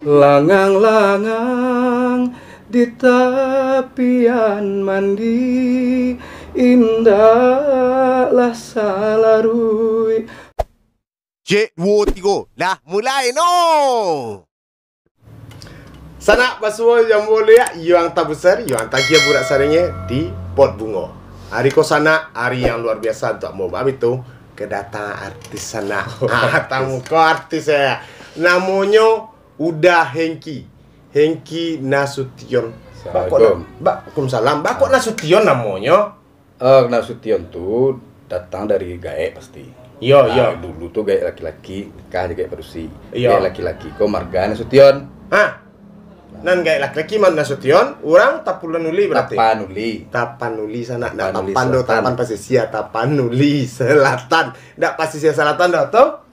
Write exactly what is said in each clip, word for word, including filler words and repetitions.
Langang-langang di tapian mandi, indaklah salaruik. Cek, duo, tigo, lah mulai no. Sanak basuo jambo liak, yuang tabuser, yuang takia burak saringe di Pot Bungo. Ari ko sanak, ari yang luar biasa untuk ambo, bab itu kedatangan artis sanak. Ah, tamu ko artis ya. Namonyo Uda Hengki. Hengki Nasution. Bako na-, Assalamualaikum. Ba-, Waalaikumsalam. Bako Nasution namonyo? Eh, Nasution tu datang dari gaek pasti. Iyo, iyo. Ah, dulu tu gaek laki-laki, nikah jo gaek padusi. Iyo. Gaek laki-laki ko marga Nasution. Ha? Nan gaek laki-laki ma Nasution, urang Tapanuli berarti? Tapanuli. Tapanuli sanak, ndak Tapanuli Tapan do, Selatan. Tapan pasisia, Tapanuli Selatan. Ndak pasisia selatan doh tu?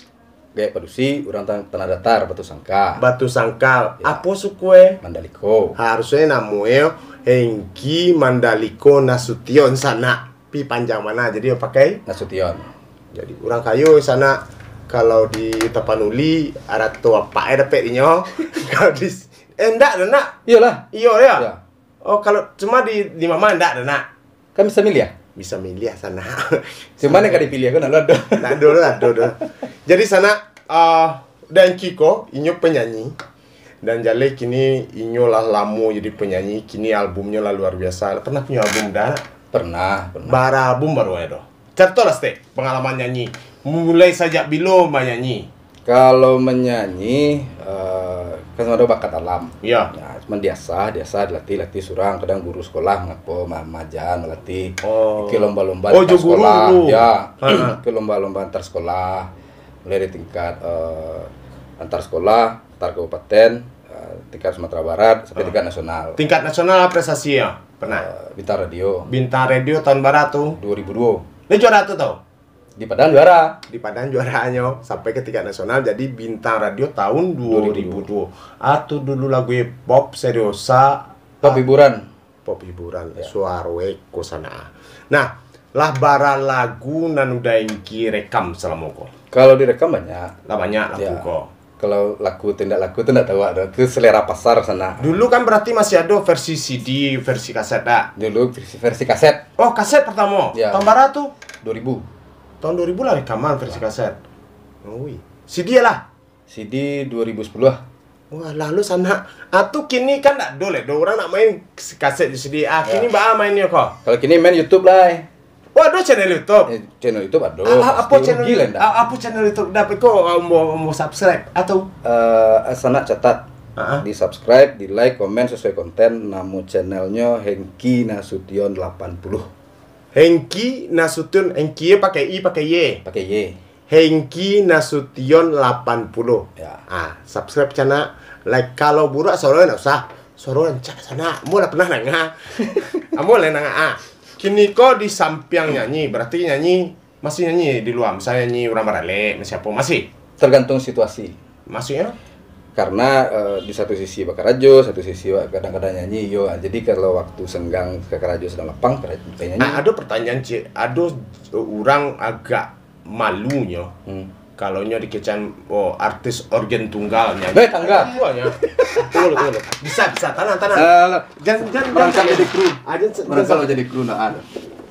Gaek padusi, urang Tan-, Tanah Datar, Batusangka. Batusangka. Ya. Apo suku e? Mandaliko. Harusnyo namo e Hengki Mandaliko Nasution sanak. Pi panjang bana, jadi yo pakai? Nasution. Jadi urang kayo sanak. Kalau di Tapanuli, arato apak e dapek dinyo. Kalau di, eh, ndak, ndak. Iyolah. Iyo, ya? Ya. Oh, kalau cuma di, di mama ndak ado, nak? Kan bisa miliah. Bisa miliah sanak. Cuman yang ka dipiliah ko nak lo ado. Nak ado lo, ado do. Jadi sanak, ah, Dengki ko, inyo penyanyi. Dan jaleh kini inyo lah lamo jadi penyanyi. Kini albumnyo lah luar biasa. Pernah punyo album dah, nak? Pernah, pernah. Bara album baru ado? Caritolah stek pangalaman nyanyi. Mulai sajak bilo manyanyi? Kalau manyanyi, eh, kan ado bakat alam. Iyo. Nah, cuman diasah, diasah, dilatih, latih surang. Kadang guru sekolah, mangapo, ma-, maaja, malatih. Oh. Ikut lomba-lomba antar sekolah. Oh, jo guru dulu. Ya. Ha, ha. Ikut lomba-lomba antar sekolah. Mulai dari tingkat, eh, antar sekolah, antar kabupaten, eh, tingkat Sumatera Barat, sampai tingkat nasional. Tingkat nasional apo prestasi yo? Pernah? Eh, Bintang Radio. Bintang Radio tahun bara tu? Dua ribu dua. Lah juara tu tau? Di Padang juara. Di Padang juaranyo, sampai ke tingkat nasional, jadi Bintang Radio tahun dua ribu dua. Dua ribu dua. Ah, tu dulu lagu pop, seriosa. Pop hiburan. Pop hiburan, ya. Suaro eko sanak. Nah, lah bara lagu nan Uda Hengki rekam salamo ko? Kalau direkam banyak. Lah banyak lagu ko. Ya. Kalau laku atau indak laku tu indak tahu awak tu. Tu selera pasar sanak. Dulu kan berarti masih ado versi C D, versi kaset dak? Dulu versi, versi kaset. Oh, kaset pertamo? Ya. Tahun bara tu? Dua ribu. Tahun dua ribu lah rekaman versi kaset. Ui. C D lah? C D dua ribu sepuluh lah. Wah, lalu sanak. Ah, tu kini kan ndak ado lai do urang nak main kaset di C D. Ah, kini baa mainnyo ko? Kalau kini main YouTube lah, eh. Oh, ado channel YouTube? Eh, channel YouTube ado. Ah, ah, apo channel, ah, apo channel YouTube? Dapek ko, ah, mau, mau subscribe atau? Eh, sanak catat. Ah, ah. Di-subscribe, di-like, komen sesuai konten. Namo channelnyo Hengki Nasution lapan puluh. Hengki Nasution, Hengki pakai I, pakai Y? Pakai Y. Hengki Nasution lapan puluh. Ya. Ah, subscribe sanak, like. Kalau burak suaro ndak usah. Suaro rancak sanak. Ambo lah pernah nanga. Ambo lah nanga. Ah. Kini ko di sampiang nyanyi, berarti nyanyi, masih nyanyi di lua, misalnyo nyanyi urang baralek, masih apo, masih? Tergantung situasi. Maksudnyo? Karena, eh, di satu sisi bakarajo, satu sisi wa-, kadang-kadang nyanyi, iyo. Ah, jadi kalau waktu senggang, ka karajo sadang lapang, kara-, ka nyanyi. Ah, ado pertanyaan, Cik. Ado urang agak malunyo, hmm, kalau nyo dikecekan, oh, artis organ tunggal nyo. Eh, tangga. Apo nyo? Tunggu dulu, tunggu dulu. Bisa, bisa. Tanang, tanang. Eh, jan, jan, barangkali jadi kru. Ah, jan, barangkali jadi kru, ndak ado.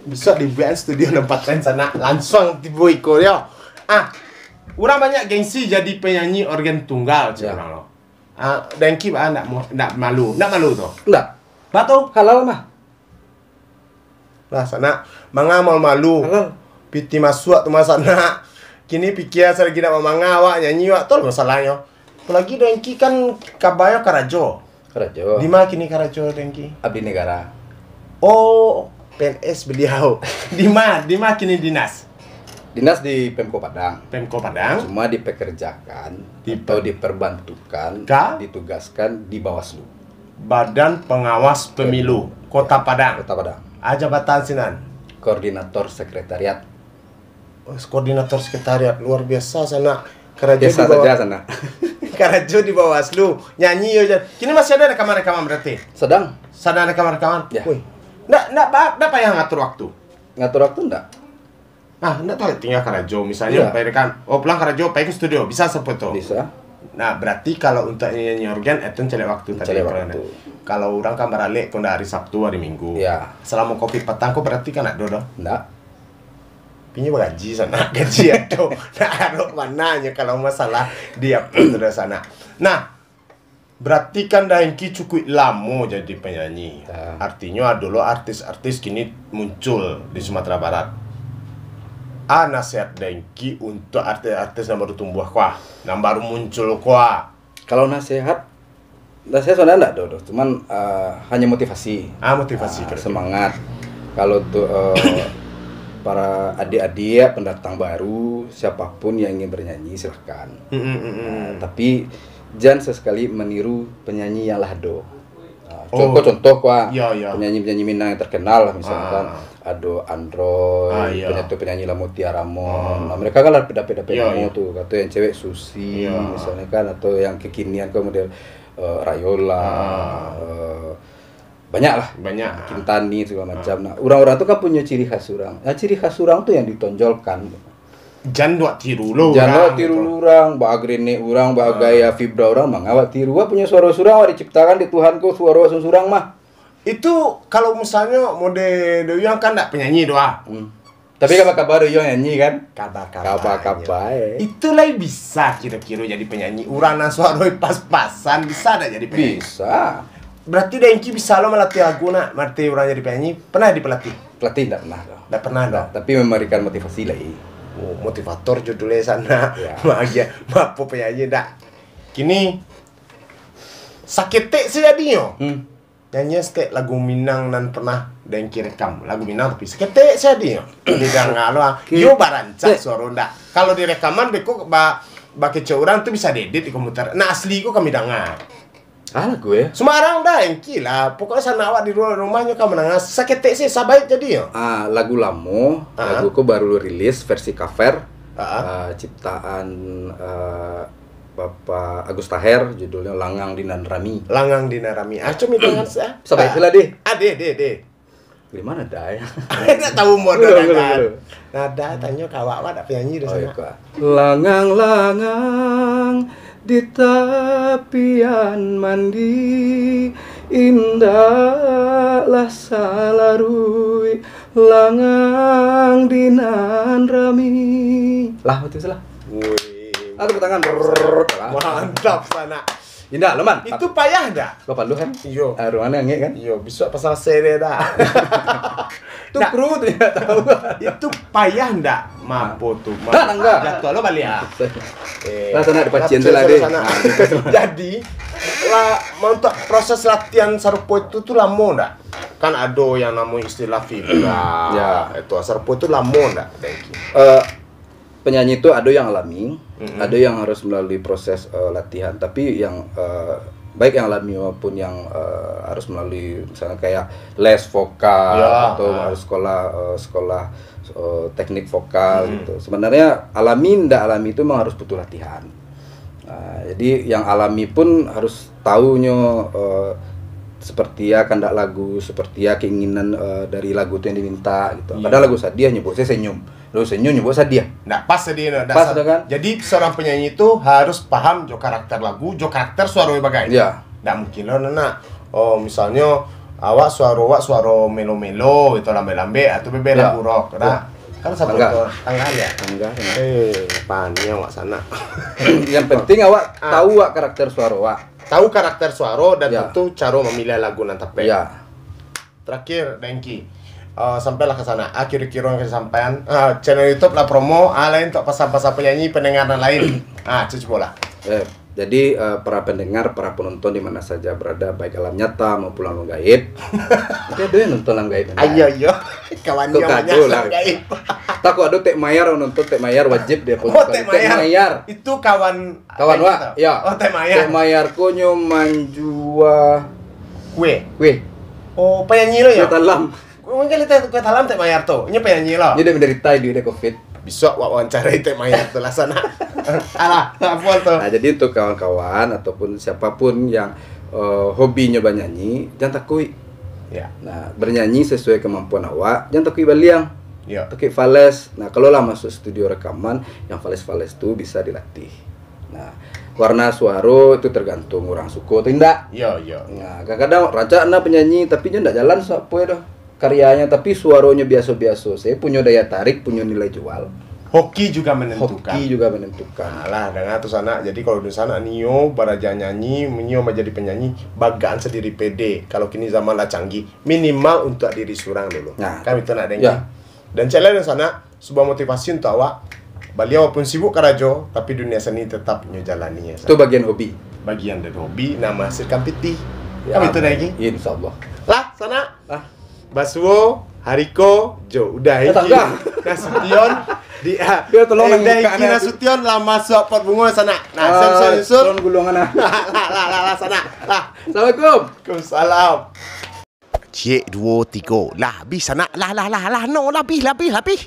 Bisa dibuek studio tempat lain sanak. Langsung tibo iko yo. Ah, urang banyak gengsi jadi penyanyi organ tunggal, cek urang lo. Ah, Dengki baa ndak mu-, ndak malu, ndak malu tu? Ndak. Baa tu? Halal mah. Lah, sanak, manga malu-malu. Halal. Pitih masuak tu mah, sanak. Kini pikia salagi nak mamanga awak nyanyi, awak tu lah masalahnyo. Apolagi Dengki kan kabanyo karajo. Karajo. Di ma kini karajo Dengki? Abdi Negara. Oh, P N S beliau. Di ma, di ma kini dinas? Dinas di Pemko Padang. Pemko Padang. Cuma dipekerjakan atau diperbantukan, ditugaskan di Bawaslu. Badan Pengawas Pemilu Kota Padang. Kota Padang. Ah, jabatan sinan? Koordinator Sekretariat. Oh, koordinator sekretariat, luar biasa sanak. Karajo di Bawaslu. Biasa saja sanak. Karajo di Bawaslu. Nyanyi yo jan. Kini masih ado rekaman-rekaman berarti? Sedang. Sedang rekaman-rekaman? Ya. Wih. Ndak, ndak ba-, ndak payah ngatur waktu? Ngatur waktu ndak. Ah, ndak tahu tinggal karajo, misalnyo, iya, pai rekaman. Oh, pulang karajo, pai ka studio. Bisa seperti itu? Bisa. Nah, berarti kalau untuak nyanyi organ, itu caliak waktu tadi. Caliak waktu. Kalau urang kan baralek ko ndak hari Sabtu, hari Minggu. Ya. Salamo covid patang ko berarti kan ado doh? Ndak. Pinyo bagaji sanak, gaji ado. Nak arok mananyo kalau masalah di apa tu dah sanak. Nah, berarti kan Daengki cukuik lamo jadi penyanyi. Ya. Artinyo ado lo artis-artis kini muncul di Sumatera Barat. A nasihat Daengki untuak artis-artis nan baru tumbuah ko ah, nan baru muncul ko ah. Kalau nasihat, nasihat sabananyo ndak ado doh, cuman, eh, hanyo motivasi. Ah, motivasi, Ah, kira-kira. Semangat. Kalau tu, eh, para adik-adik pendatang baru, siapapun yang ingin bernyanyi, silahkan. Mm, mm, mm, mm. Nah, tapi jan sesekali meniru penyanyi yang lah ado. Ah, Oh. contoh-contoh ko ah, Ya, ya. penyanyi-penyanyi Minang yang terkenal lah, misalkan Ah. ado Androy, Ah, iya. penyanyi-penyanyi lamo Tia Ramon. Ah. Nah, mereka kan lah dapek-dapek Iya, namo iya. tu. Kato yang cewek Susi, Iya. misalnya kan, atau yang kekinian kan model, eh, Rayola, Ah. eh, banyak lah. Banyak. Kintani segala macam. Ah. Nah, urang-urang tu kan punyo ciri khas urang. Nah, ciri khas urang tu yang ditonjolkan. Jan wak tiru lo Jan urang wak tiru gitu. lo urang, baa grenek urang, baa Ah. gaya vibra urang, manga wak tiru. Wak punyo suaro surang, wak diciptakan dek Tuhan ko suaro wak surang mah. Itu kalau misalnyo mode Doyuang kan ndak penyanyi doh ah. Hmm. Tapi kabar-kabar Doyuang nyanyi kan? Kabar-kabar. Kabar-kabar, eh. Itu lai bisa kiro-kiro jadi penyanyi. Urang nan suaro pas-pasan bisa ndak jadi penyanyi? Bisa. Berarti Daengki bisa lo malatih lagu nak, malatih urang jadi penyanyi. Pernah dipelatih? Pelatih ndak pernah doh. Ndak pernah doh. Ndak, tapi memberikan motivasi lai. Oh, motivator judulnyo sanak. Ya. Mak agiah, mak apo penyanyi ndak. Kini saketek sajadinyo. Hmm. Nyanyian saketek lagu Minang nan pernah Daengki rekam. Lagu Minang tapi saketek sajadinyo. Didanga lo ah. Ke- Yo barancak ke- suaro ndak. Kalau direkaman beko ba-, bakecek urang tu bisa diedit di komputer. Nah, asli ko kami danga. Ah, lagu eh. Sumarang Daengki lah. Pokoknyo sanak awak di ru-, rumahnyo ka mandanga saketek se sabaik jadinyo. Ah, lagu lamo, Ah. lagu ko baru rilis versi cover. Ah. Ah, ciptaan, eh, Bapak Agus Taher, judulnyo Langang di Nan Rami. Langang di Nan Rami. Ah, cubo mintangan sa. Sabaik Ah. tu lah, deh. Ah, deh, deh, deh. Dari mana dah ya? Ndak tahu modal Belum, belum, kan. belum. Nada tanyo ka awak, awak ndak penyanyi di Oh, sana. iya, Kak. Langang-langang di tapian mandi, indaklah salaruik langang di nan rami. Lah, betul salah. Wih. Ah, tepuk tangan. Brrrr, lah. Mantap sanak. Indak, Loman. Itu payah ndak? Lo palu kan? Iyo. Ah, rumah angek kan? Iyo, bisuak pasang sere dah. Tu Ndak. kru tu indak tahu. Itu payah ndak? Mapo tu? Ma-, Nah, nangga. Jatuh lo balik ah. Eh, Lah, sanak dipacin lah, tu lah, deh. sanak. Ah, gitu. Jadi, lah, untuk proses latihan sarupo itu tu lamo ndak? Kan ado yang namo istilah fibra. Ya. Itu sarupo itu lamo ndak? Eh, penyanyi tu ado yang alami, Mm-mm. ado yang harus melalui proses, eh, latihan. Tapi yang, eh, baik yang alami maupun yang, eh, harus melalui, misalnya kayak les vokal Ya, atau ah. harus sekolah, eh, sekolah, eh, teknik vokal Mm-mm. gitu. Sebenarnya alami ndak alami itu memang harus butuh latihan. Ah, jadi yang alami pun harus tahunyo, eh, seperti ya kandak lagu, seperti ya keinginan, eh, dari lagu tu yang diminta gitu. Iya. Kadang lagu sadiah nyebut saya senyum. Lagu senyum nyebut sadiah. Ndak pas tadi, ndak Pas sah. dah kan? Jadi, seorang penyanyi tu harus paham jo karakter lagu, jo karakter suaro bagai. Iya. Ndak mungkin lo nak. Oh, misalnyo awak suaro awak suaro melo-melo gitu, lambek-lambek, atau bebek Iya. lagu rock. Nah, Iya. kan sama Tangga. tu, tangga ya. Tangga, tangga. Eh, pani awak sanak. Yang penting awak Ah. tahu awak karakter suaro awak. Tahu karakter suaro dan Ya. tentu caro mamiliah lagu nan tapek. Ya. Terakhir, Daengki. Eh, sampailah ka sana. Ah, kiro-kiro nan ka disampaian. Ah, channel YouTube lah promo. Ah, lain untuk pasang-pasang penyanyi, pendengar nan lain. Ah, cubo lah. Eh, jadi, eh, para pendengar, para penonton di mana saja berada, baik alam nyata maupun alam gaib. Tapi ado yang nonton alam gaib, kan? Ayo, ayo. Kawan Kok dia banyak kado lah. alam gaib. Takut ado Tek Mayar yang nonton, Tek Mayar wajib dia pun Oh, nonton. Tek Tek Mayar. Mayar. Itu kawan Kawan Daengki wak, tu? ya. Oh, Tek Mayar. Tek Mayar ko nyo manjua Kue. kue. Oh, penyanyi lo ya? Kue talam. Mungkin kita kue talam Tek Mayar tu. Ini penyanyi lo. Ini dia menderita dia covid. Besok wak wawancarai Tek Mayar tu lah sana. Alah, apa tu? Nah, jadi untuk kawan-kawan ataupun siapapun yang, eh, hobinyo banyanyi, jangan takuik. Ya. Nah, bernyanyi sesuai kemampuan awak, jangan takuik baliang. Ya. Takuik fales. Nah, kalau lah masuk studio rekaman, yang fales-fales tu bisa dilatih. Nah, Warna suaro itu tergantung urang suko atau indak. Yo, yo. Nah, kadang-kadang rancak na penyanyi, tapi nyo ndak jalan sapo doh karyanya, tapi suaronyo biaso-biaso. Saya punyo daya tarik, punyo nilai jual. Hoki juga menentukan. Hoki juga menentukan. Nah, lah, dengar tu sanak. Jadi kalau dunsanak nio baraja nyanyi, nio manjadi penyanyi, bagaan sendiri pede. Kalau kini zaman lah canggih, minimal untuk diri surang dulu. Nah. Kan itu nak dengar. Ya. Dan cek lah dunsanak, sebuah motivasi untuk awak. Baliau walaupun sibuk karajo, tapi dunia seni tetap nyo jalani ya. Itu bagian hobi. Bagian dari hobi, nah menghasilkan pitih. Ya, kan itu nak lagi. Insya Allah. Lah, sanak. Lah. Basuo, hari ko, jo, udah. Eh, tak udah. Nasution, di, ah, Yo, tolong eh, udah iki Nasution lah masuk pot bungo sanak. Nah, ah, sen, sen, sun. Tolong gulungan, ah. Lah, lah, lah, lah, lah, sanak. Lah. Assalamualaikum. Waalaikumsalam. Ciek, duo, tigo. Lah, habis sanak. Lah, lah, lah, lah. No, lah, habis, lah, habis, lah, habis.